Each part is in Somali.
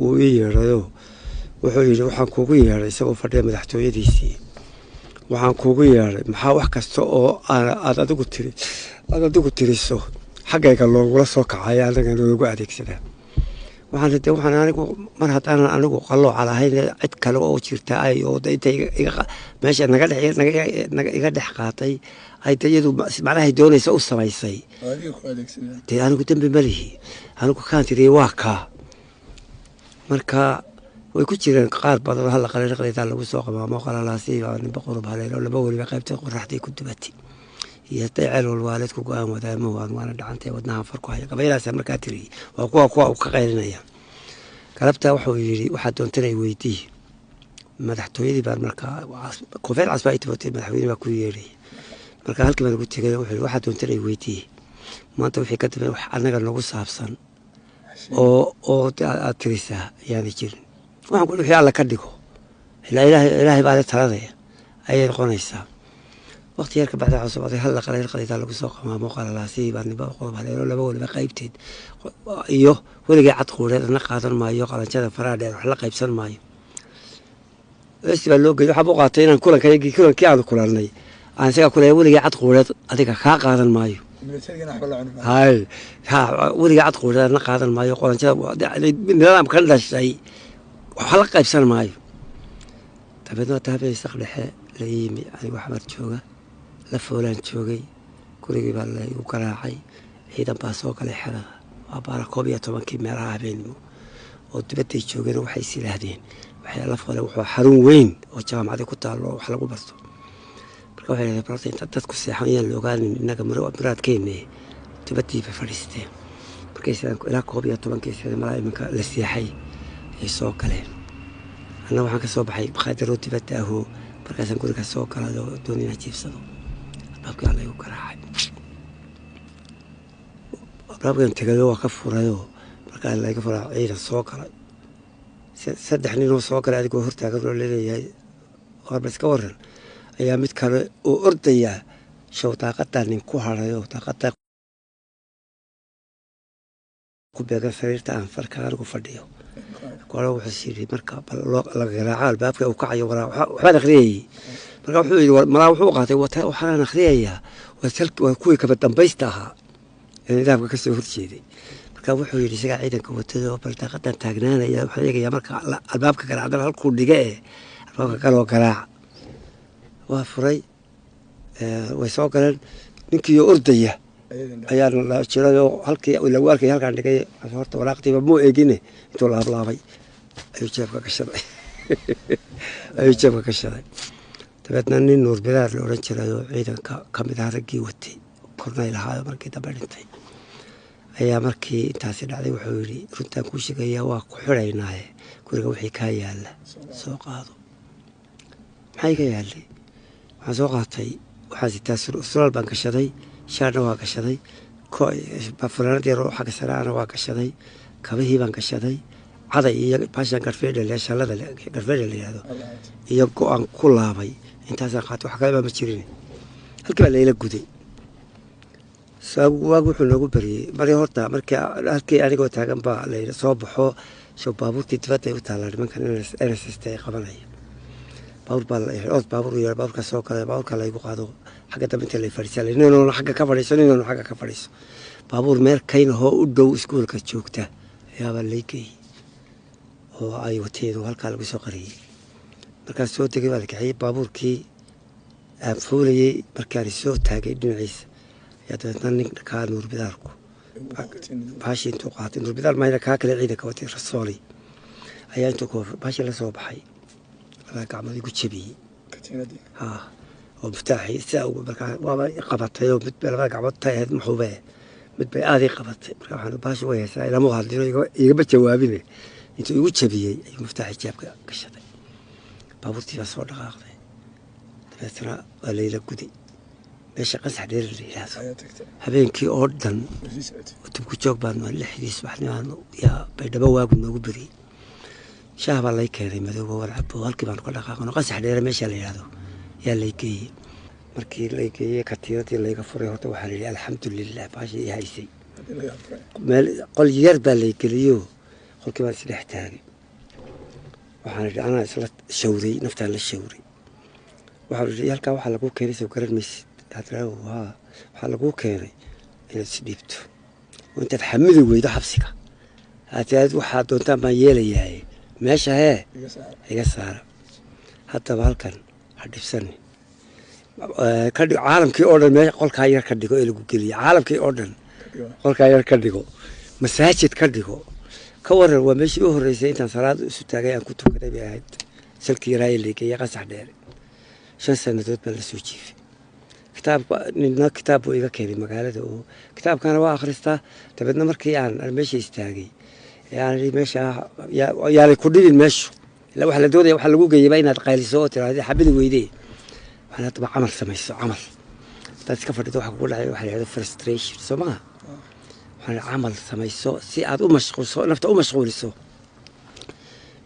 Wuu ii yeedhayoo wuxuu yidhi, waxaan kuugu yeedhay, isagoo fadhiya madaxtooyadiisii, waxaan kuugu yeedhay maxaa wax kasta oo aad adigu tiri, aad adigu tiriso, xaggayga loogula soo kacaya, anaga loogu adeegsadaa? Waxaan de waxaan anigu mar haddaanan anigu qallooca lahayn, cid kale oo jirta ay oo intay meesha naga dhex iga dhex qaatay, ay de iyadu macnahay doonaysa u samaysay, dee anigu dembi ma lihi. Anigu kaan tiriyey waa kaa. Marka way ku jireen qaar badan oo halla qaliraqdeedaa lagu soo qamaamo, qalalaasi ninba qurub haleelo, laba weliba qaybtay qoraxdii ku dubatay iyo hadday ceel walwaaleed ku go-aan wadaamuhu waan waana dhacantay wadnahan far ku haya. Gabaylaasa markaa tiriyey waa kuwa uu ka qaylinaya galabtaa. Wuxuu yidhi, waxaa doontanay weydii. Madaxtooyadii baan markaa koofeed cas baa i tibatay, madaxweyne baa ku yeedhay. Marka halkii baan ugu tegay, wuxuu yidhi, waxaa doontanay weydii, maanta wixii ka dambe wax annaga nagu saabsan oo aad tirisaa ayaanay jirin. Waxaan ku wixii Alla ka dhigo, ilaa Ilaahay baa le taladaya ayay noqonaysaa. Waqti yar ka bacda waxaa soo baxday halla qaleel qalidaa lagu soo qamaamo, qalalaasihii baa ninba qodob haleelo, laba weliba qaybteed iyo weligay cad quureed ana qaadan maayo, qalanjada faraha dheer wax la qaybsan maayo. Esti baa loo geeyey. Waxaa u qaatay inaan kulankayagii, kulankii aanu kulannay, aan isagaa kuleeya weligay cad quureed adiga kaa qaadan maayo, hay ha, weligay cad quureed ana qaadan maayo, qalanjada nidaamkan dhashay wax la qaybsan maayo. Dabeedna waa habeen saq dhexe la yimi, anigu Xamar jooga, la foolaan joogay, gurigii baa laygu garaacay, ciidan baa soo galay xerada. Waa baara 11-kii meelaha habeenimo oo dibadday joogeen. Waxay is yidhaahdeen, waxay la foole wuxuu xarun weyn oo jaamacadi ku taallo oo wax lagu barto. Marka waxay yidhahdeen, barta inta dadku seexan yaan la ogaanin innaga muraadkeenne. Dibaddii bay fadhiisteen. Markay sidaan ilaa 11-kii sida malaa iminka la seexay ayay soo galeen. Anna waxaan ka soo baxay maqaadaroo dibadda ahoo, markaasaan guriga soo galay oo doon inaan jiifsado. Albaabkii alla igu garaacay. Albaabkan tegayoo waa ka furayoo, markaa layga furaa ciidan soo galay, saddex ninoo soo galay adigoo hortaagan oo laleeyahay warba iska waran, ayaa mid kale oo ordayaa show daaqadaa nin ku harayoo daaqadaa ku beegan sariirta aan farka anigu fadhiyo. Kole wuxuu yidhi, marka bal loo la garaaco albaabka uu kacayo, waxbaan akhriyayey. Marka wuxuu yidhi, malaa wuxuu qaatay waxaan akhriyayaa waa kuwii kaba dambaysta ahaa ee nidaamka ka soo horjeeday. Marka wuxuu yidhi, isagaa ciidanka watada oo bal daaqadan taagnaanaya, waxaan eegayaa marka albaabka garaacdana halkuu dhiga ee albaabka galoo garaaca. Waa furay, way soo galeen. Ninkiioo ordaya ayaa la jiray oo halkii lagu arkay halkaan dhigay. Horta waraaqdiiba muu eegine, intuu laablaabay ayuu jeebka gashaday, ayuu jeebka gashaday. Dabeedna nin Nuur Bidaar la odhan jiray oo ciidanka ka mid ah raggii watay, kornay lahaayo markii dambe dhintay, ayaa markii intaasi dhacday wuxuu yidhi, runtaan kuu sheegayaa, waa ku xidhaynaaye, guriga wixii kaa yaalla soo qaado. Maxaa iga yaallay? Waxaan soo qaatay, waxaan sitaa suraal baan gashaday, shaarna waa gashaday, funaanad yar oo xagga sare ana waa gashaday, kabihii baan gashaday, caday iyo baashan garfeedha, shallada garfeedha la yihahdo, iyo go-aan ku laabay. Intaasaan qaatay, wax kale baa ma jirin. Halkii baa layla guday. Waag wuxuu noogu beriyey mari horta markii halkii anigoo taagan baa layidhi soo baxo soo baabuurtii dibadda ay u taallaa, nimankan NSS ay qabanaya. Baabuur baa la od baabuur yeer, baabuurka soo galay, baabuurka laygu qaado, xagga dambe inta lay fadhiisa, ninoona xagga ka fadhiiso, ninoona xagga ka fadhiiso. Baabuur meel kayn ahoo u dhow iskuulka joogta ayaabaa lay geeyey oo ay wateen oo halkaa lagu soo qariyey. Markaas soo degay, baa la kaxeeyey baabuurkii aan fuulayey. Markaan soo taagay dhinaciisa ayaa dabeetna nin kaa Nuur Bidaarku baashii intuu qaatay, Nuur Bidaar mahayna kaa kale ciidanka watay Rasooli, ayaa intuu baashii la soo baxay labada gacmood igu jabiyey, ha, oo muftaaxii sidaa ugu. Markaa waaba i qabatay oo mid bay labada gacmood tay ahayd, maxuube mid bay aad ii qabatay. Marka waxaan baashi way haysaa, ilama hadlino, igama jawaabine, intuu igu jabiyey ayuu muftaaxii jeebka gashaday. Baabuurtii baa soo dhaqaaqday, dabeetna waa layla guday meesha Qansax Dheer la yidhaahdo. Habeenkii oo dhan tubku joog baanu, 6dii subaxnimaanu yaa Baydhabo waagu noogu beriyey. Shaah baa lay keenay madoobo, war cabo. Halkii baanu ka dhaqaaqno, Qansax Dheere meesha la yidhaahdo yaa lay geeyey. Markii lay geeyey, katiinadii layga furay, horta waxaa la yidhi alxamdulilah, baashii i haysay. Meel qol yar baa lay geliyo, qolkii baan isdhex taagay. Waxaan idhi anaa isla shawray, naftaan la shawray. Waxaan idhi halkaa waxaa laguu keenay soo garan maysid, hadraawo. Haa, waxaa laguu keenay inaad isdhiibto oo intaad xamidi weydo xabsiga aad tiraahdo waxaad doontaan baan yeelayahay, meesha hee iga saara. Haddaba halkan ha dhibsanin, ka dhigo caalamkii oo dhan meesha qolkaa yar ka dhigo ee lagu geliye, caalamkii oo dhan qolkaa yar ka dhigo, masaajid ka dhigo. Ka waran, waa meeshii u horreysay intaan salaad isu taagay aan ku tukaday bay ahayd. Salkii yaraaye leegeeye Qasax Dheere 5 sanadood baan la soo jiifay. Kitaabka nina kitaab buu iga keenay magaalada oo kitaabkana waa akhristaa. Dabeedna markii aan meesha istaagay ee aan idhi meesha yaanay ku dhibin meeshu, ila waxaa la doonaya waxaa lagu geeyaba inaad qayliso oo tiraahdo xabidi weydee. Waxaan haddaba camal samayso, camal haddaad iska fadhido waxa kugu dhacay waxa la yidhahdo frustration, soo maha? Waxaan idhi camal samayso si aad u mashquulso, nafta u mashquuliso.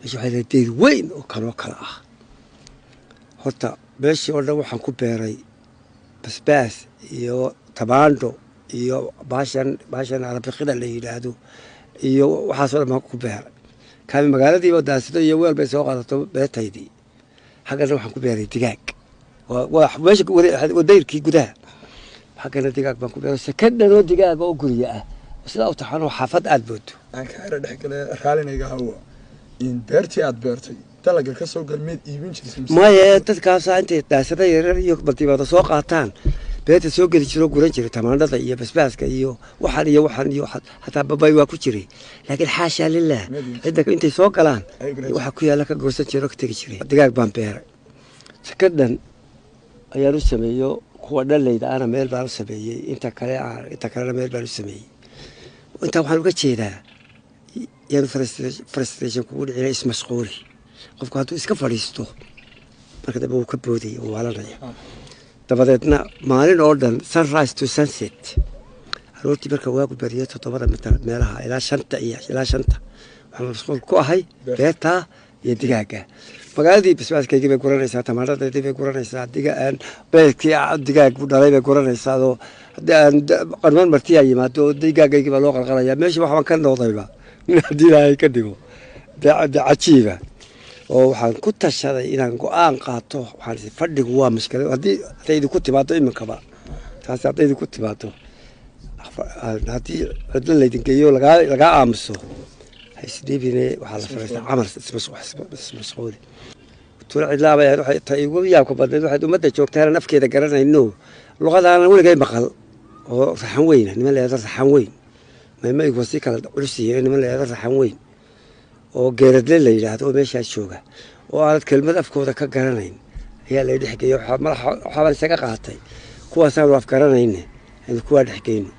Meesha waxay leedahay deyr weyn oo kanoo kale ah. Horta meeshii oo dhan waxaan ku beeray basbaas iyo tamaandho iyo baashan arabikida la yidhaahdo iyo waxaasoo dhan baan ku beeray. Kaami magaaladiiba daasado iyo weel bay soo qaadato beertaydii. Xaggana waxaan ku beeray digaag, waa meesha dayrkii gudaha. Xaggana digaag baan ku beeray, sekadhan oo digaaga oo gurya ah sidaa u taxanoo xaafad aad moodo. Aan ka xero dhex gale, raalinayga hawa in beertii aad beertay dalaga ka soo gal miyaad iibin jirtay Maya, dadkaasaa intay daasada yaryar iyo baldibaada soo qaataan beerta soo geli jiroo guran jiray tamaandhada iyo basbaaska iyo waxan iyo waxan iyo hataa babay waa ku jiray, laakiin xaashaa lilah, cidda intay soo galaan waxa ku yaalla ka goosan jiray oo ka tegi jiray. Digaag baan beeray, sakadhan ayaan u sameeyo. Kuwa dhaleyda ana meel baan u sameeyey, inta kale inta kalena meel baan u sameeyey. Intaa waxaan uga jeedaa yaanu frustration kugu dhicina, ismashquuli. Qofku hadduu iska fadhiisto marka dambe wuu ka boodaya, wuu waalanaya. Dabadeedna maalin oo dhan, sunrise to sunset, aroortii marka waagu beriyo 7da meelaha ilaa 5ta iyo ilaa 5ta waxaan mashquul ku ahay beertaa iyo digaaga. Magaaladii basbaaskaygii bay guranaysaa, tamaandhadaydii bay guranaysaa, beerkii digaag dhalay bay guranaysaa oo qarmaan martiyaa yimaado oo digaagaygii baa loo qalqalaya. Meesha waxbaan ka noqdayba nin haddii Ilaahay ka dhigo de cajiiba oo waxaan ku tashaday inaan go-aan qaato. Waxaan is fadhigu waa mushkilad. Haddii hadday idinku timaado iminkaba taasi, hadday idinku timaado, haddii cidlo laydin geeyo lagaa aamuso, ha isdhiibine. Waxaa la fariistaa camal, ismashquuli. Tuulo cidlaabay ahayd. Waxay ta igu yaabka badnayd waxayd ummadda joogtaana afkeeda garanayno, luqadaanan weligay maqal oo raxan weyna. Niman la yidhahdo raxan weyn, maymaygu waa sii kala culus yihiin. Niman la yidhahdo raxan weyn oo geeradle la yidhaahdo oo meeshaas jooga oo aanad kelmad afkooda ka garanayn ayaa lay dhexgeeyey. Waxaabaan isaga qaatay kuwaasaanu af garanayne aynu kuwaa dhexgeyno.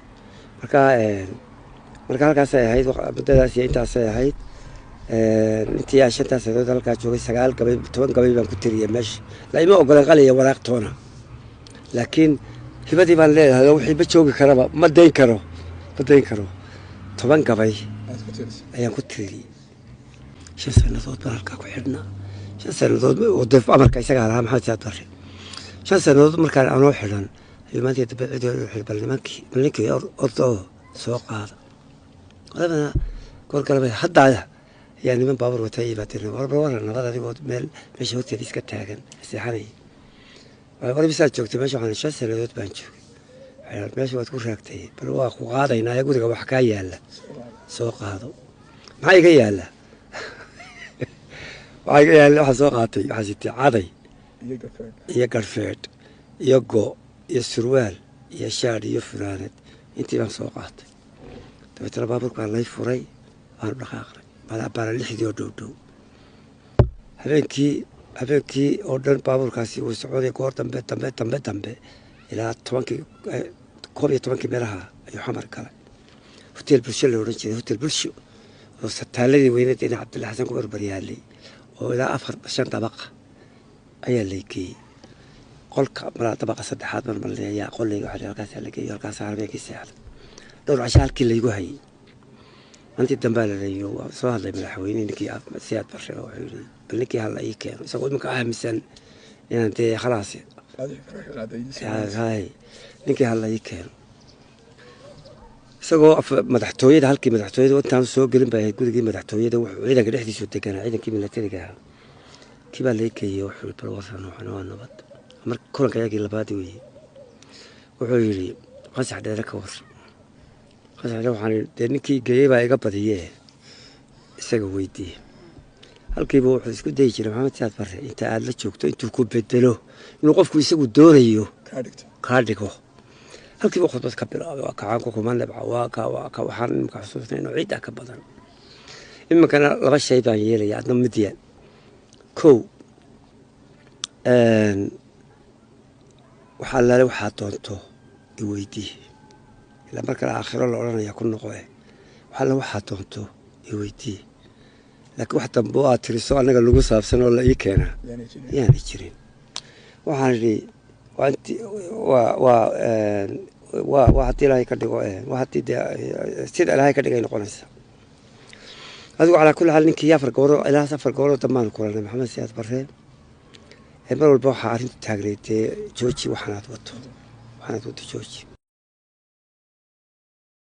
Marka halkaasay ahayd muddadaas iyo intaasay ahayd intii aan 5taas sanadood halkaa joogay. 9 gabay, 10 gabay baan ku tiriyay meesha. La ima ogoleen qaliya waraaq toona, laakiin hibadii baan leeyahay oo wixii ma joogi karaba, ma dayn karo, ma dayn karo. 10 gabay ayaan ku tiriyey. 5 sanadood baan halkaa ku xidhnaa, 5 sanadood oo dee amarka isagaa lahaa Maxamed Siyaad Barre. 5 sanadood markaan anoo xidhan ayuu maanta dambe cid wuxuu bal nimankii, bal ninkii orda oo soo qaada. Odabana goor galabay haddaa ayaa niman baabuur wata yimaadeen. War waran nabad, adigoo meel meesha horteeda iska taagan seexanaya, war bisaad joogtay meesha? Waxaan 5 sanadood baan joogay. Waxay meesha waad ku raagtay, bal waa ku qaadaynaa ee guriga wax kaa yaalla soo qaado. Maxaa iga yaalla? Waxaa iga yaalla, waxaa soo qaatay, waxaa sitay caday iyo garhfeedh iyo go iyo surwaal iyo shaadh iyo funaanad. Intii baan soo qaatay. Dabeetana baabuurka baa lay furay, waanu dhaqaaqnay baana 6dii oo dhow dhow. Habeenkii oo dhan baabuurkaasi wuu soconay. Goor dambe dambe dambe dambe ilaa 10kii, 11kii meelaha ayuu Xamar galay. Hotel Bulsho la odhan jiray, Hotel Bulsho oo taaladii weyneed ina Cabdulla Xasan ku barbar yaalay oo ilaa afar shan dabaqa ayaa lay geeyey. Qolka malaa dabaqa saddexaad marmalay ayaa qollayga waxa halkaasaa la geeyo. Halkaasaa habeenkii seexday. Dhowr casho halkii laygu hayay. Maalintii dambaa la leeyo waa soo hadlay madaxweyne ninkii Siyaad Barre oo wuxuu yidhi bal ninkii hala ii keeno, isagoo iminka aaminsan inaan dee khalaas hay, ninkii hala ii keeno. Isagoo madaxtooyada, halkii madaxtooyada intaanu soo gelin bay ahayd, gurigii madaxtooyada wuxuu ciidanka dhexdiisu deganaa, ciidankii milatariga ahaa. Kii baa laga geeyey. Wuxuu yidhi, bal waran, waxaan waa nabad. Marka kulanka yagii labaad weeye. Wuxuu yidhi, Qasax Dheere ka war. Qasax Dheere waxaan idhi, dee ninkii geeyey baa iga badiyee, isaga weydiiye. Halkiiba wuxuu isku dayi jiray Maxamed Siyaad Barre, inta aad la joogto intuu ku bedelo inuu qofku isagu doonayo kaa dhigto, kaa dhigo. Halkiiba khudbad ka bilaabay, waa kacaanku kuma nabca, waa ka waa ka waxaan imika xusuusnay inuu ciiddaa ka badan. Iminkana laba shay baan yeelaya, adna mid yeel. Kow, waxaa allaale waxaa doonto i weydii, ilaa mar kale aakhiro la odhanaya ku noqo eh, wax alle waxaa doonto i weydii, laakiin wax dambe oo aad tiriso annaga lagu saabsan oo la ii keenaa yaanay jirin, yaanay jirin. Waxaan idhi waa inti waa waa een, waa waa haddii Ilaahay ka dhigo, waa haddii dee sida Ilaahay ka dhigay noqonaysa. Adigu calaa kulli xaal ninkii afar gooro ilaas 4 gooroo dambaanu kulanay Maxamed Siyaad Barre. Mar walba waxaa arrintu taagnayd, dee jooji waxaanaad wato, waxaanaad wato jooji.